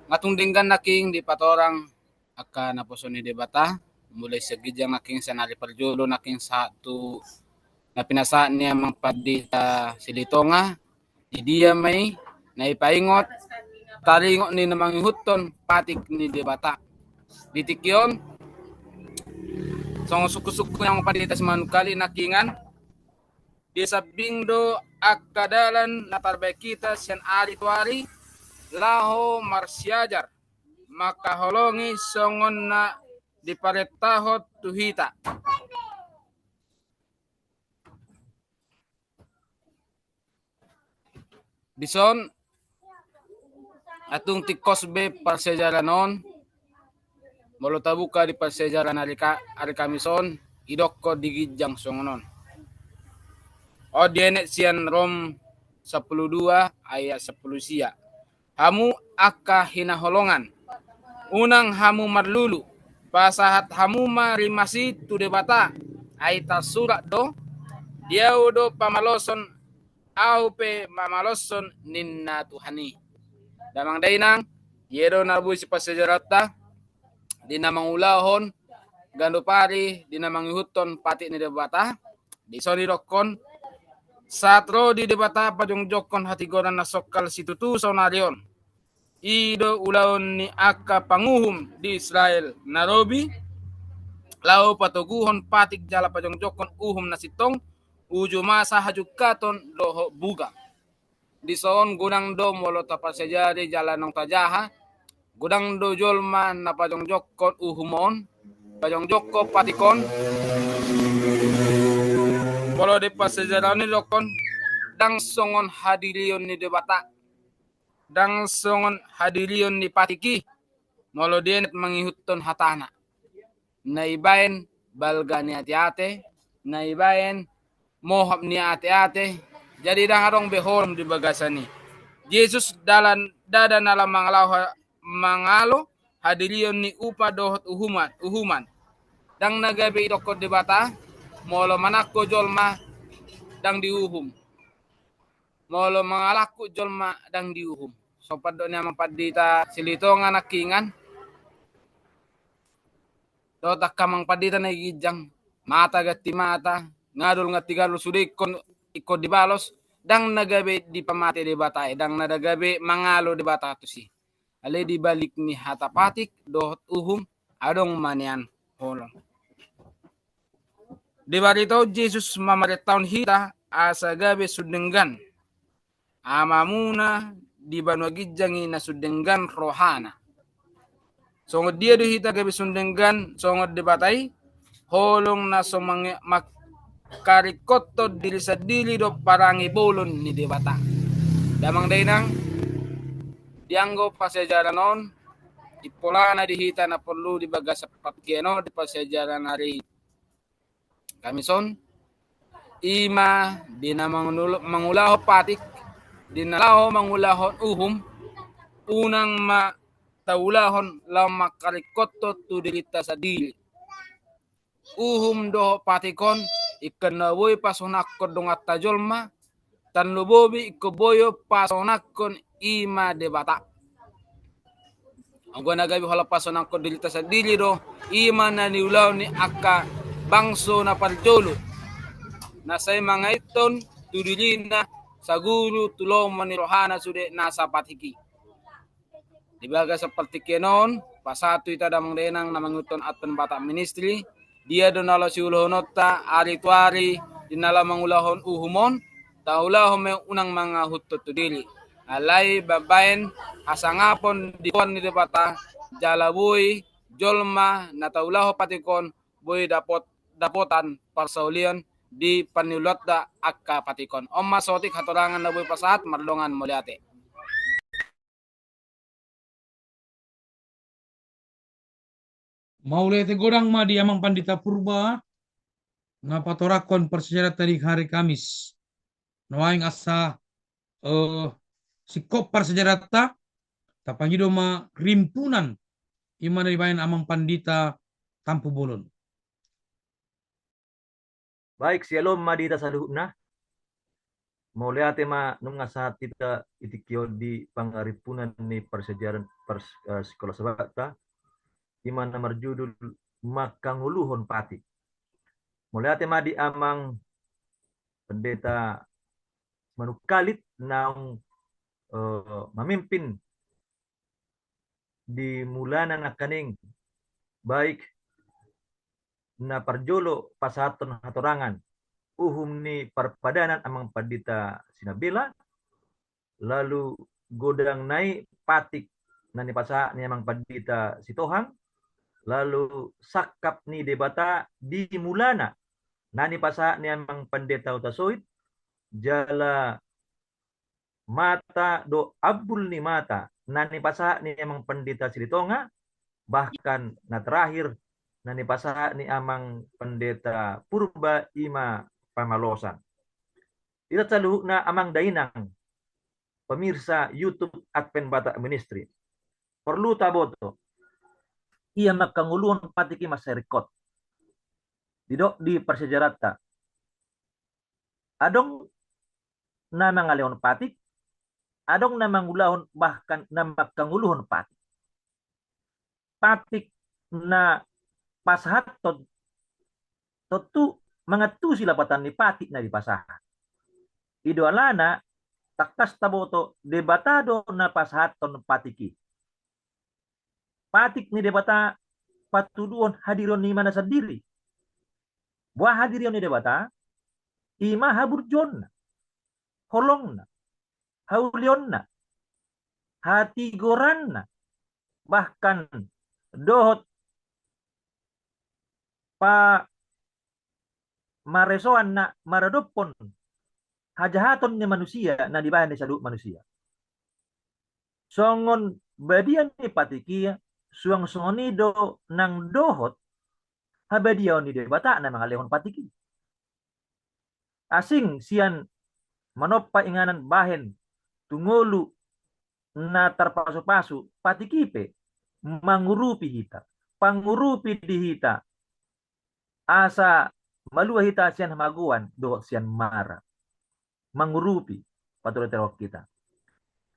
Nga tung denggan nangkin dipatorang angka naposo ni Debata, mulai sian ginjang nangkin sian ari parjolo nangkin sahat tu na pinasahat ni Amang Pandita Silitonga, di dia ma i na ipaingot taringot ni na mangihuthon patik ni Debata. Di tingki on, songon sungkun-sungkun ni Amang Pandita Simanungkalit nangkiningan, di sambing do angka dalan na tarbahen hita sian ari tu ari, laho marsiajar mangkaholongi songon na diparentahon tu hita. Dison, atung tingkos be parsiajaran on, molo tabuka di parsiajaran ari Ka-, ari Kamis on, idokkon di ginjang songon on. On dienet sian Rom sampulu dua ayat sampulu sia. Hamu angka hinaholongan, unang hamu marlulu, pasahat hamu ma rimas i tu Debata, ai tarsurat do: Di ahu do pamaloson, ahu pe mamaloshon, ninna Tuhan i. Damang dainang, ia do na boi siparsiajaranta, di na mangulahon ganup ari di na mangihuthon patik ni Debata, dison idokkon: Sahat ro di Debata pajongjongkon hatigoran na songkal situtu saonari on. I do ulaon ni angka panguhum di Israel na robi, laho patoguhon patik jala pajongjongkon uhum na sintong, uju masa, hajungkaton dohot buga. Dison godang do molo taparsiajari jala naung tajaha, godang do jolma na pajongjongkon uhum on, pajongjongkon patik on. Molo di parsiajaran on idokkon, ndang songon hadirion ni Debata, ndang songon hadirion ni patik i, molo dienet mangihuthon hatana. Na ibaen balga ni ateate, na ibaen mohop ni ateate, jadi ndang adong be holom di bagasan i. Jesus dalan ndada na laho mangalaho, mangalo hadirion ni upa dohot uhuman, uhuman. Ndang na gabe idokkon Debata, molo manangko jolma ndang diuhum. Molo mangalangkut jolma ndang diuhum. Songon pandok ni Amang Pandita Silitonga nangkiningan. Dohot angka Amang Pandita na di ginjang, mata ganti mata, gadol ganti gadol, sude ingkon, ingkon dibalos, ndang na gabe dipamate Debata i, ndang na gabe mangalo Debata tusi. Alai di balik ni hata patik dohot uhum, adong ma nian holom. Dibarita on Jesus mamarentahon hita asa gabe sun denggan Amamuna di banua ginjang i na sun denggan rohana. Songon dia do hita gabe sun denggan songon Debata i? Holong na so mange-, mangkaringkothon diri sandiri do parange bolon ni Debata. Damang dainang, di anggo parsiajaran on, impolana di hita na porlu di bagasan partingkian on di parsiajaran ari Kamis on, i ma di na mangul-, mangulahon patik, di na laho mangulahon uhum, unang ma taulahon laho mangkaringkothon tu dirinta sandiri. Uhum dohot patik on, ingkon na boi pasonangkon donganta jolma, tarlumobi ingkon boi pasonangkon i ma Debata. Anggo na gabe holan pasonangkon dirinta sandiri do, i ma na niulahon ni angka bangso na parjolo, na sai mangaithon tu dirina saguru tu lomo ni rohana sude na sapatik i. Di bagasan partingkian on, pasahat tu hita damang dainang na mangihuthon Advent Batak Ministry, dia do na laho siulahononta ari tu ari di na laho mangulahon uhum on, taulahon ma i, unang mangahuthon tu diri. Alai mambaen hasangapon di goar ni Debata, jala boi jolma na taulahon patik on boi dapot, dapotan parsaulian di paniulaonta angka patik on. On ma saotik hatorangan na boi pasahat, mardongan mauliate. Mauliate godang ma di Amang Pandita Purba na patorangkon parsiajaranta di hari Kamis. Nuaeng asa, eh, singkop parsiajaranta, tapangido ma rimpunan, i ma na dibaen Amang Pandita Tampubolon. Baik, syalom ma di hita saluhutna. Mauliate ma nunga sahat hita di tingki on di pangarimpunan ni parsiajaran pars-, eh, Sikola Sabatta, i ma na marjudul Mangkangoluhon Patik. Mauliate ma di Amang Pendeta Manungkalit naung, eh, mamimpin di mulana nangkaning, baik na parjolo pasahathon hatorangan uhum ni parpadanan Amang Pandita Sinambela, lalu godang nai patik na nipasahat ni Amang Pandita Sitohang, lalu sangkap ni Debata di mulana na nipasahat ni Amang Pandita Hutasoit, jala mata dohot ambul ni mata na nipasahat ni Amang Pendeta Silitonga, bahkan na terakhir na nipasahat ni Amang Pendeta Purba, i ma pamalosan. Di hita saluhutna, amang dainang, pemirsa YouTube Advent Batak Ministry, porlu taboto, ia mangkangoluhon patik i mansai ringkot. Didok di parsiajaranta, adong na mangalehon patik, adong na mangulahon, bahkan na mangkangoluhon patik. Patik na pasahathon tontu mangantusi lapatan ni patik na dipasahat. I do alana tangkas taboto, Debata do na pasahathon patik i. Patik ni Debata patuduhon hadirion ni ibana sandiri. Boha hadirion ni Debata? I ma haburjuonna, holongna, haulionna, hatigoranna, bahkan dohot pa-, maresoanna maradophon hajahaton ni manusia na dibahen ni saluhut manusia. Songon badia ni patik i, suang songon i do nang dohot habadiaon ni Debata na mangalehon patik i. Asing sian manompa inganan bahen tu ngolu na tarpasupasu, patik i pe mangurupi hita, pangurupi di hita, asa malua hita sian hamagoan dohot sian mara. Mangurupi, patuduhon hita.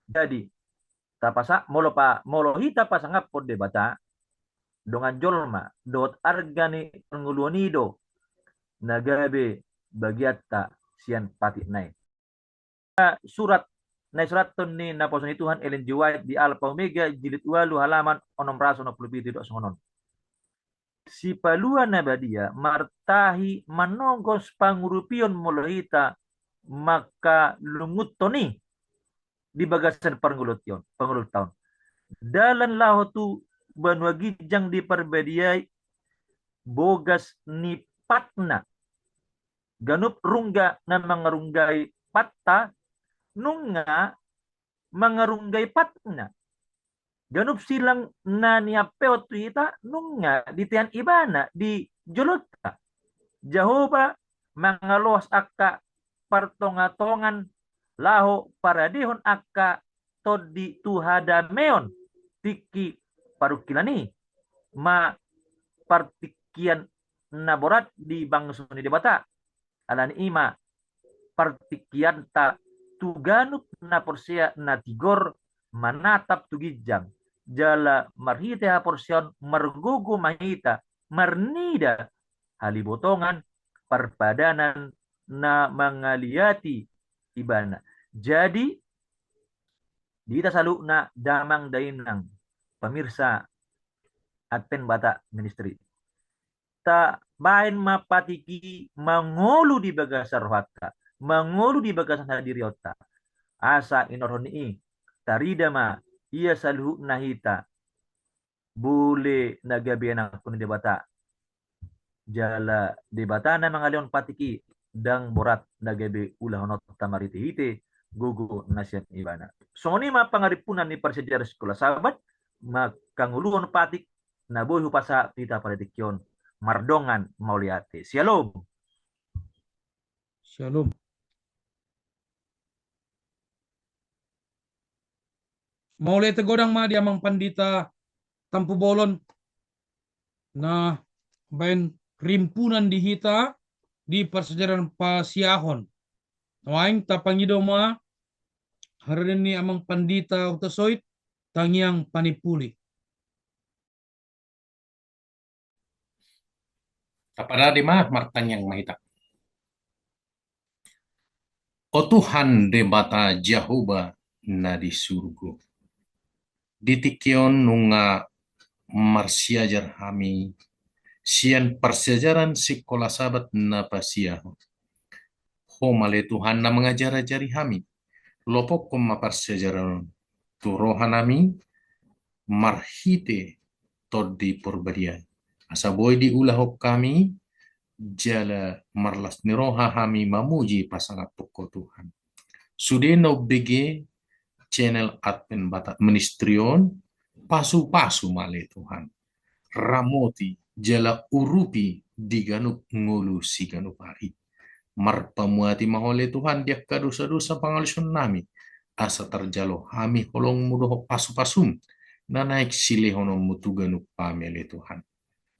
Jadi, tapasa-, molo pa-, molo hita pasangaphon Debata, dongan jolma dohot arga ni parngoluon i do na gabe bagianta sian patik na i. Surat na isurathon ni naposo ni Tuhan Ellen G. White di Alpha Omega, jilid ualu, halaman onom ratus onom pulu pitu, didok songon on: Sipalua na badia martahi manongos pangurupion molo hita mangkalungunhon i di bagasan parngoluon, parngoluonta on. Dalan laho tu banua ginjang diparbadiai bogas ni patna. Ganup rungga na mangarunggai patta nunga mangarunggai patna. Ganup silang na niampehon tu hita nunga ditean ibana di jolonta. Jahowa mangaloas angka partongatongan laho paradehon angka tondi tu hadameon tingki parungkilan i. Ma partingkian na borat di bangso ni Debata. Alani i ma partingkianta tu ganup na porsea na tigor manatap tu ginjang, jala marhite haporseaon margogo ma hita marnida halibotongan parpadanan na mangaliati ibana. Jadi, di hita saluhutna damang dainang, pemirsa Advent Batak Ministry, tabaen ma patik i mangolu di bagasan rohanta, mangolu di bagasan hadirionta. Asa inorhon ni i, tarida ma ia saluhutna hita, bole na gabe anakku ni Debata. Jala Debata na mangalehon patik i, ndang borat na gabe ulahononta marhitehite gogo na sian ibana. Songon i ma pangarimpunan ni parsiajaran Sikola Sabat, mangkangoluhon patik, na boi hupasahat tu hita pada tingki on. Mardongan mauliate. Syalom. Syalom. Mauliate godang ma di Amang Pandita Tampubolon na baen rimpunan di hita di parsiajaran pasiahon. Nuaeng tapangido ma haradeon ni Amang Pandita Hutasoit, Tangiang Panimpuli. Tapadadi ma, martangiang ma hita. O Tuhan Debata Jahowa na di surgo, di tingki on nunga marsiajar hami sian parsiajaran Sikola Sabat na pasiahon. Ho ma ale Tuhan na mangajar-ajari hami. Lopokkon ma parsiajaran on tu roha nami marhite Tondi Porbadia, asa boi diulahon hami jala marlas ni roha hami mamuji pasangaphon Ho Tuhan. Sude na umbege channel Advent Batak Ministry on, pasu-pasu ma ale Tuhan. Ramoti jala urupi di ganup ngolu siganup ari. Marpamuati ma Ho ale Tuhan di angka dosa-dosa pangalaosion nami, asa tarjalo hami holongmu dohot pasu-pasum na naeng silehononmu tu ganup hami ale Tuhan.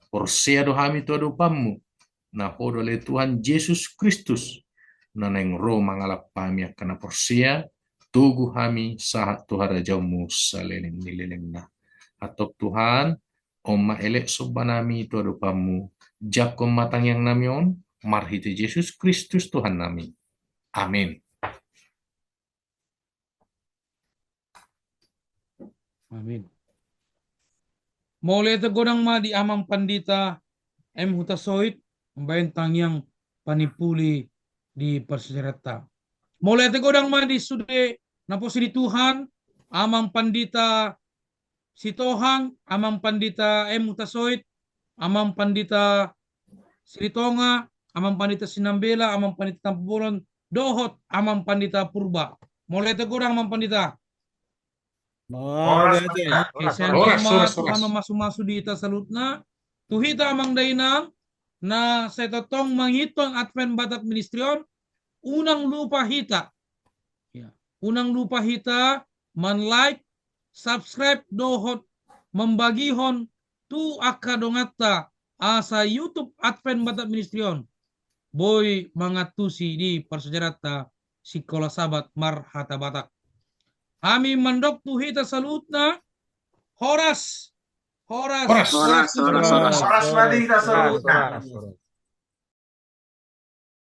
Porsea do hami tu adopanmu, na Ho do ale Tuhan Jesus Kristus, na naeng ro mangalap hami angka na porsea, togu hami sahat tu harajaonmu saleleng ni lelengna. Antong Tuhan, on ma elek somba nami tu adopanmu, jangkon ma tangiang nami on, marhite Jesus Kristus Tuhan nami. Amin. Amin. Mauliate godang ma di Amang Pandita M Hutasoit, mambaen tangiang panimpuli di parsiajaranta. Mauliate godang ma di sude naposo ni Tuhan, Amang Pandita Sitohang, Amang Pandita M Hutasoit, Amang Pandita Silitonga, Amang Pandita Sinambela, Amang Pandita Tampubolon, dohot Amang Pandita Purba. Mauliate godang Amang Pandita. Mauliate. Oke, sian Tuhan ma, Tuhan mamasu-masu di hita saluhutna. Tu hita amang dainang na sai tongtong mangihuthon Advent Batak Ministry on, unang lupa hita. Ya, unang lupa hita man-like, subscribe dohot mambagihon tu angka donganta, asa YouTube Advent Batak Ministry on boi mangantusi di parsiajaranta Sikola Sabat marhata Batak. Hami mandok tu hita saluhutna, horas. Horas. Horas. Horas. Horas. Horas. Horas ma di hita saluhutna. Horas.